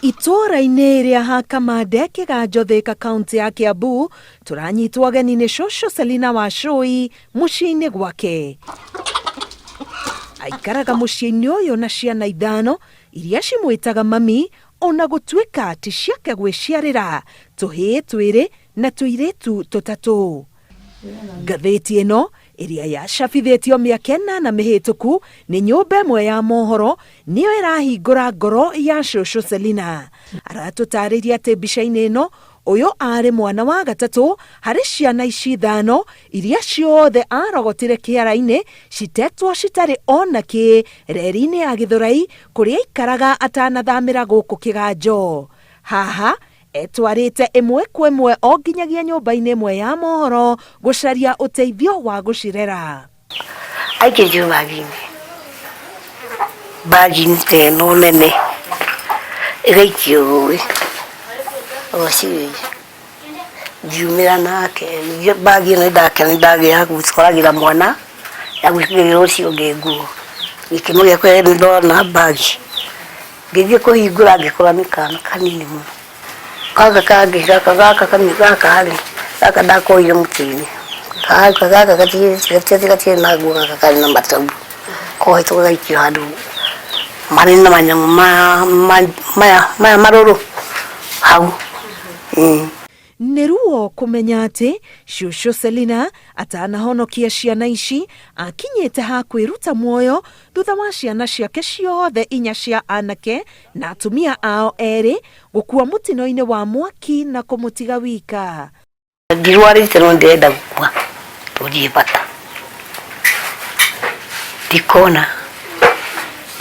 Itũũra-inĩ rĩa Hakamande, Kĩganjo, Thĩka, kaũntĩ ya Kĩambu, tũranyitwo ageni nĩ cũcũ Selina Wacũi mũciĩ-inĩ gwake. Aikaraga mũciĩ-inĩ ũyũ na ciana ithano iria cimwĩtaga mami ona gũtuĩka ti ciake gwĩciarĩra, tũhĩĩ twĩrĩ na tũirĩtu tũtatũ. Ngathĩti ĩno ĩrĩa yacabithĩtio mĩaka ĩnana mĩhĩtũku nĩ nyũmba ĩmwe ya mohoro nĩyo ĩrahingũra ngoro ya cũcũ Selina. Aratũtarĩria atĩ mbica-inĩ ĩno ũyũ arĩ mwana wa gatatũ harĩ ciana ici ithano iria ciothe arogotire kĩara-inĩ citetwo citarĩ ona kĩ reri-inĩ ya Gĩthũrai kũrĩa aikaraga atanathamĩra gũkũ Kĩganjo. Haha Etwarĩte ĩmwe kwa ĩmwe o nginyagia nyũmba-inĩ ĩmwe ya mohoro gũcaria ũteithio wa gũcirera. Aikĩtio bagi-inĩ, bagi-inĩ ta ĩno nene, ĩgaikio rũĩ, rũciĩ ngiumĩra nake, bagi ĩno nĩ ndagĩa ya gũtwaragĩra mwana, ya gwĩkĩrĩra ũcio ũngĩ nguo, gĩkeno gĩakwa nĩ ndona bagi. Ngĩthiĩ kũhingũra ngĩkora nĩ kana kanini mũno. Gaka kangĩ gaka gaka kanini gaka rĩ, gaka ndakoire mũtĩ-inĩ. Gaka gaka gatirĩ gatirĩ na nguo gaka karĩ na matabu. Kohetwo gagaikio handũ marĩ na manyamũ maya maya marũrũ hau. Nĩ ruo kũmenya atĩ cũcũ Selina atanahonokia ciana ici akinyĩte ha kwĩruta muoyo thutha wa ciana ciake ciothe inya cia anake na atumia ao erĩ gũkua mũtino-inĩ wa mwaki na kũmũtiga wika. Ndirwarĩte no ndĩrenda gũkua tondũ ndirĩ bata. Ndikona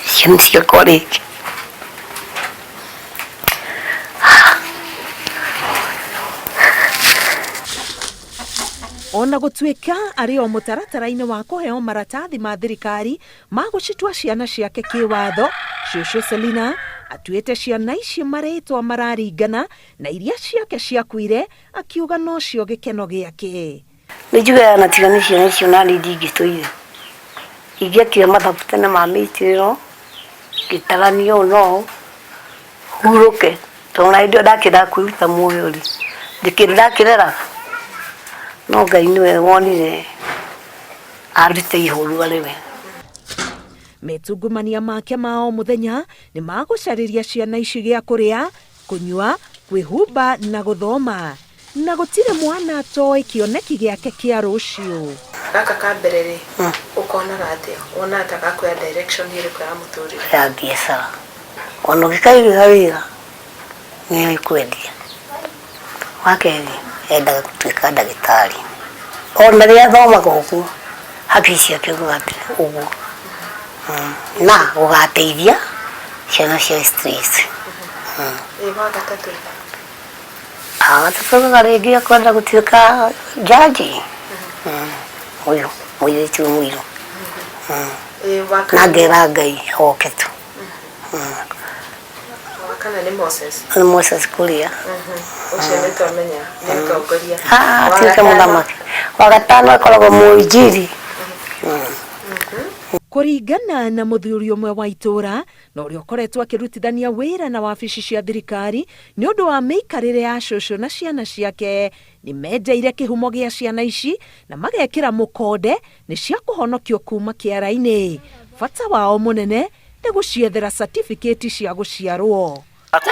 ciana ciakwa rĩngĩ. Ona gũtuĩka arĩ o mũtaratara-inĩ wa kũheo maratathi ma thirikari ma gũcitua ciana ciake kĩwatho, cũcũ Selina atuĩte ciana ici marĩtwa mararingana na iria ciake ciakuire, akiuga nocio gĩkeno gĩake. Nĩ njugaga na tiga nĩ ciana icio nani ndingĩtũire. Ingĩekire mathabu tene ma mĩitĩrĩro, ngĩtarania ũũ na ũũ, hurũke. Tondũ ona hĩndĩ ĩyo ndakĩendaga kwĩruta muoyo rĩ, ndĩ kĩndũ ndakĩreraga? No Ngai nĩwe wonire andute ihoru arĩ we. Metungumania make ma o mũthenya nĩ ma gũcarĩria ciana ici gĩa kũrĩa, kũnyua, kwĩhumba na gũthoma. Na gũtirĩ mwana atoĩ kĩoneki gĩake kĩa rũciũ. Gaka ka mbere rĩ, ũkonaga atĩa? Wonaga ta gakuoya direction ĩrĩkũ ya mũtũrĩre? Ya biacara. Ona ũngĩkaigĩra wĩra, nĩ ekwendia. Wa kerĩ, endaga gũtuĩka ndagĩtarĩ. Ona rĩrĩa athomaga ũguo, hakiri ciake ũguo. Na gũgateithia ciana cia street. Ĩ wa gatatũ? Wa gatatũ rĩngĩ akwenda gũtuĩka jaji. Ũyũ mũirĩtu mũirũ. Na ngera Ngai oke tu. Wa kana nĩ Moses. Nĩ Moses Kuria. Ũcio nĩ twamenya nĩ mũtongoria. Atuĩke mũthamaki. Wa gatano akoragwo mũinjiri. Kũringana na mũthuri ũmwe wa itũũra na ũrĩa ũkoretwo akĩrutithania wĩra na wabici cia thirikari nĩ ũndũ wa mĩikarĩre ya cũcũ na ciana ciake, nĩ menjeire kĩhumo gĩa ciana ici na magekĩra mũkonde nĩ cia kũhonokio kuma kĩara-inĩ. Bata wao mũnene nĩ gũciethera certificate cia gũciarwo.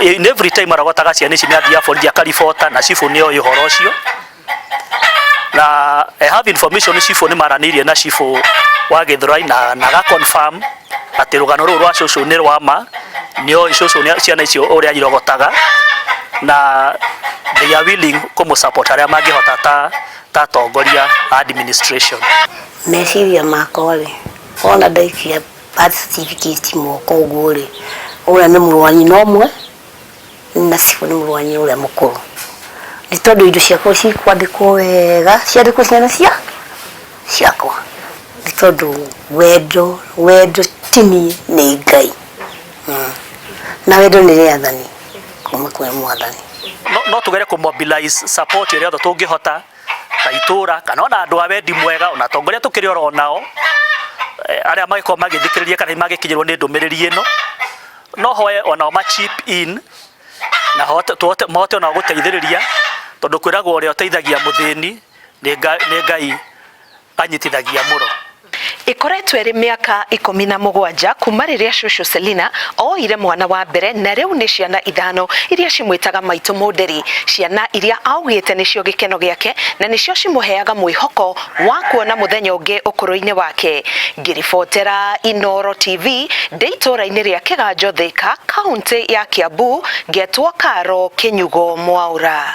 In every time arogotaga ciana ici nĩ athiaga borithi akaribota na cibũ nĩ oĩ ũhoro ũcio. Na I have information cibũ nĩ maranĩirie na cibũ wa Gĩthũrai na na aga confirm atĩ rũgano rũu rwa cũcũ nĩ rwa ma, nĩ oĩ cũcũ ciana icio ũrĩa irogotaga na they are willing kũmũ support harĩa mangĩhota ta ta atongoria a administration. Meciria makwa rĩ, wona ndaikia birth certificate moko ũguo rĩ, ũrĩa nĩ mũrũ wa nyina ũmwe na cibũ nĩ mũrũ wa nyina ũrĩa mũkũrũ. Nĩ tondũ indo ciakwa cikwandĩkwo wega, ciandĩkwo ciana cia ciakwa. Nĩ tondũ wendo wendo ti niĩ nĩ Ngai. Na wendo nĩ rĩathani kuma kwĩ Mwathani. No tũgerie kũ mobilize support ĩrĩa yothe tũngĩhota ta itũra kana ona andũ a wendi mwega ona atongoria tũkĩrĩ oro nao arĩa mangĩkorwo magĩthikĩrĩria kana magĩkinyĩrwo nĩ ndũmĩrĩri ĩno, no hoe onao ma chip in. Na mahote ona gũteithĩrĩria, tondũ kwĩragwo ũrĩa ũteithagia mũthĩni nĩ Ngai anyitithagia mũro. Ĩkoretwo ĩrĩ mĩaka 17 kuma rĩrĩa cũcũ Selina oire mwana wa mbere, na rĩu nĩ ciana 5 iria cimwĩtaga maitũ mũnderi, ciana iria augĩte nĩcio gĩkeno gĩake na nĩcio cimũheaga mwĩhoko wa kuona mũthenya ũngĩ ũkũrũ-inĩ wake. Ngĩribotera Inooro TV ndĩ itũũra-inĩ rĩa Kĩganjo Thika, kaũntĩ ya Kiambu, ngetwo Karo Kĩnyugo Mwaũra.